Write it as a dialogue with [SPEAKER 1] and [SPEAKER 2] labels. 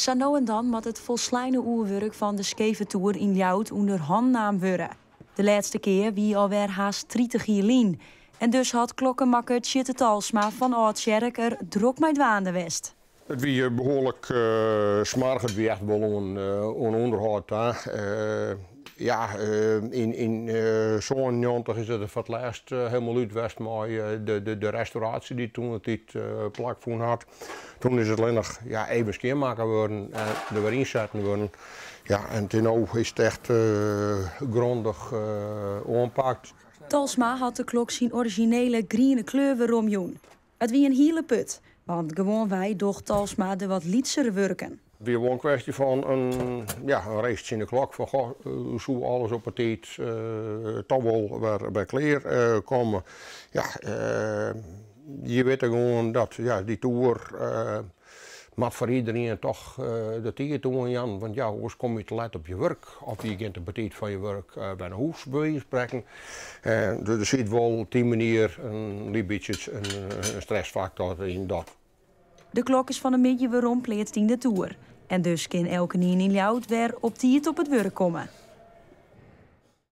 [SPEAKER 1] Sa no en dan moat it folsleine oerwurk fan de skeve toer yn Ljouwert ûnder hannen naam wurde. De lêste kear wie alwer hast 30 jier lyn. En dus hat klokkemakker Tjitte Talsma fan Aldtsjerk der drok mei dwaande west.
[SPEAKER 2] It wie behoarlik smoarch, it wie echt wol oan ûnderhâld ta. Ja, yn 97 is it foar it lêst hielendal út west mei de restauraasje dy't toen de tiid plakfûn hat. Toen is it allinnich, ja, even skjinmakke wurden en der wer ynsetten wurden. Ja, en no is it echt grondich oanpakt.
[SPEAKER 1] Talsma hat de klok syn orizjinele griene kleur weromjûn. It wie in hiele put, want gewoanwei docht Talsma de wat lytsere wurken.
[SPEAKER 2] It wie wol in kwestje fan in, ja, in race tsjin de klok. Fan goh, soe alles op 'e tiid toch wol wer klear komme. Ja, je witte gewoan dat, ja, dy toer moat foar iderien toch de tiid oanjaan. Want ja, oars komme je te let op je wurk. Of je gean te betiid fan je wurk wer nei hûs, by wize fan sprekken. Dus der sit wol op dy manier in lyts bytsje in stressfaktor yn dat.
[SPEAKER 1] De klok is fan 'e middei werompleatst yn de toer. En dus kin elkenien yn Ljouwert wer op tiid op it wurk komme.